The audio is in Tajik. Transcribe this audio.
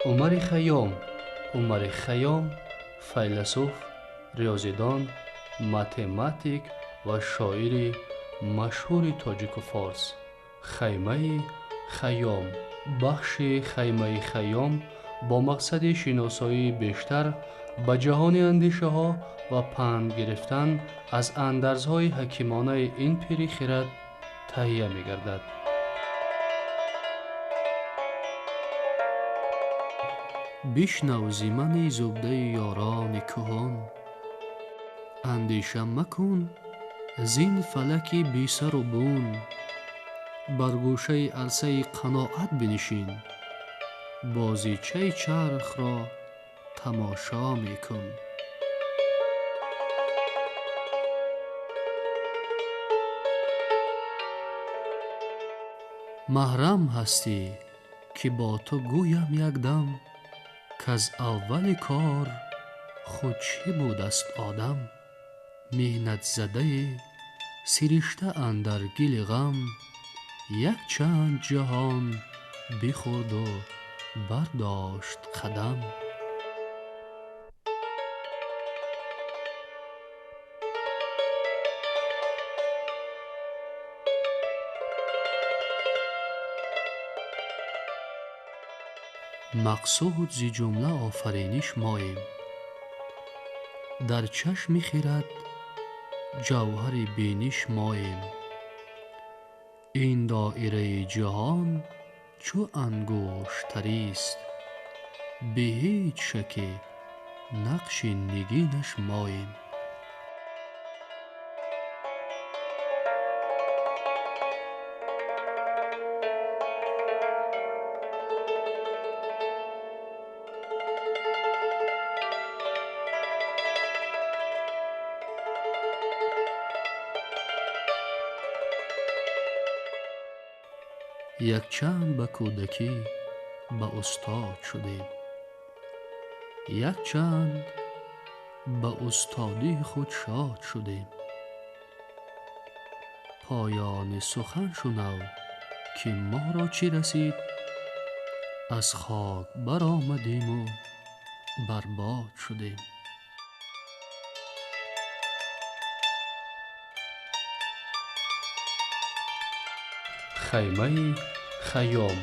Умари Хайём. Умари Хайём файласуф, риёзидон, математик ва шоири машҳури тоҷику форс. Хаймаи Хайём. Бахши Хаймаи Хайём бо мақсади шиносоии бештар ба ҷаҳони андешаҳо ва панд гирифтан аз андарзҳои ҳакимонаи ин пири хирад таҳия мегардад. Бишнав зи мани зубдаи ёрони кӯҳон, андеша макун зин фалаки бисару бун. Бар гӯшаи арсаи қаноат бинишин, бозичаи чархро тамошо мекун. Маҳрам ҳастӣ, ки бо ту гӯям якдам, каз аввали кор худ чӣ будаст одам. Меҳнатзадаи сиришта андар гили ғам, якчанд ҷаҳон бихӯрду бардошт қадам. Мақсуд зи ҷумла офариниш моем, дар чашми хирад ҷавҳари биниш моем. Ин доираи ҷаҳон чу ангуштарист, бе ҳеҷ шаке нақши нигинаш моем. Якчанд ба кӯдакӣ ба устод шудем, якчанд ба устодии худ шод шудем. Поёни сухан шунав, ки моро чӣ расид, аз хок баромадиму барбод шудем. Хаймаи Хайём.